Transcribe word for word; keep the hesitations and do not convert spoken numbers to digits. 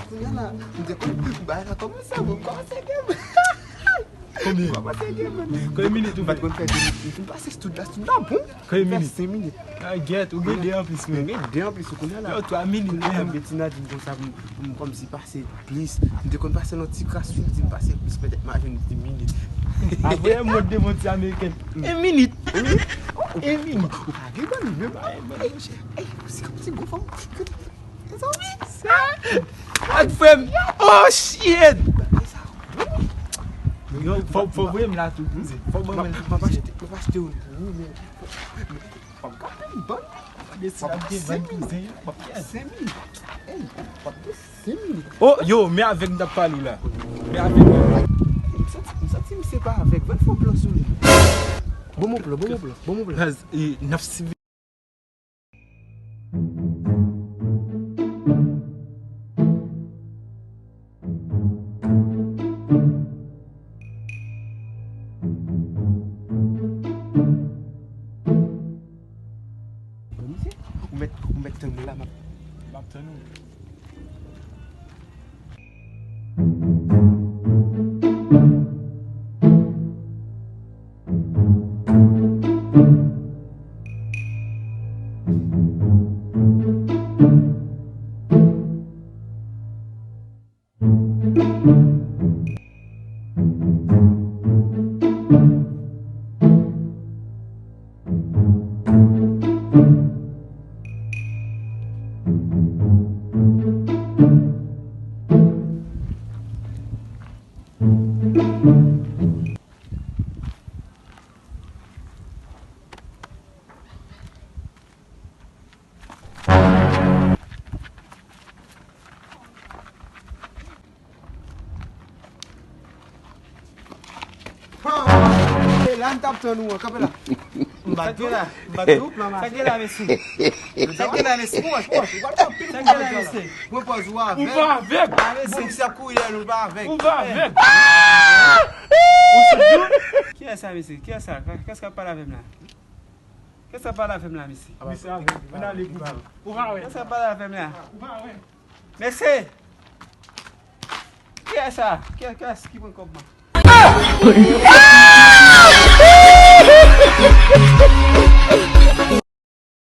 Kounye a la, m te konn bagay la kòmanse, mwen kòmanse gen. Konbyen? Kòmanse gen, man. Konbyen minit ou fè? M pa t konn fè de minit, m fin pase stout la, stout la bon. Konbyen minit? Fè senk minit. Ah, gèt, ou gen de anplis, men. Mwen gen de anplis, ou konnen la. Yo, twa minit, kounye a la, menm. Betina di m konsa, pou m, pou m kòmsi pase plis. M te konn pase nan ti kras, li di m pase plis, petèt m a jwenn di minit. Apre, mwen te monte amerikèn. En minit. En minit. En minit. Ou pa gen ban li menm. Ey, ey, ou se yon ti gwo fanm. Mezanmi, sa. Ak frè m. Oh, shit. Yo, fò, fò voye m la tou. Fò ban mwen la. M ap achte, m ap achte yon. Pap gate m ban. Pap senk minit. Pap senk minit. Ey, pap de senk minit. Oh, yo, men avèk m t ap pale w la. Men avèk m. M santi, m santi misye pa avèk. Ban fò plan sou li. Bon, bon plan, bon, bon plan, bon, bon plan. Gaz, e, n ap sivi. Bon, misye, ou mèt, ou mèt tann mwen la, m ap, m ap tann ou. E la, m t ap tann ou an. Kanpe la. M pa di w, m pa di w plan mache. Sa k gen la, mesye? Sa k gen la, mesye? Pran pòz, pran pòz, ou pral fè anpil mouvman la. Sa k gen la, mesye? Pran pòz, ou avèg. Ou pa avèg. Bon, misye ap kouri dèyè nou, l pa avèg. Ou pa avèg. Ou sot tou? Kiyès sa, mesye? Kiyès sa? Kiyès k ap pale avè m la? Kiyès k ap pale avè m la, mesye? Misye avèg. Ann ale pou sa. Ou pa wè. Kiyès k ap pale avè m la? Ou pa wè. Mesye! Kiyès sa? Kiyès, kiyès ki pran kòb mwen? Ah! Ah!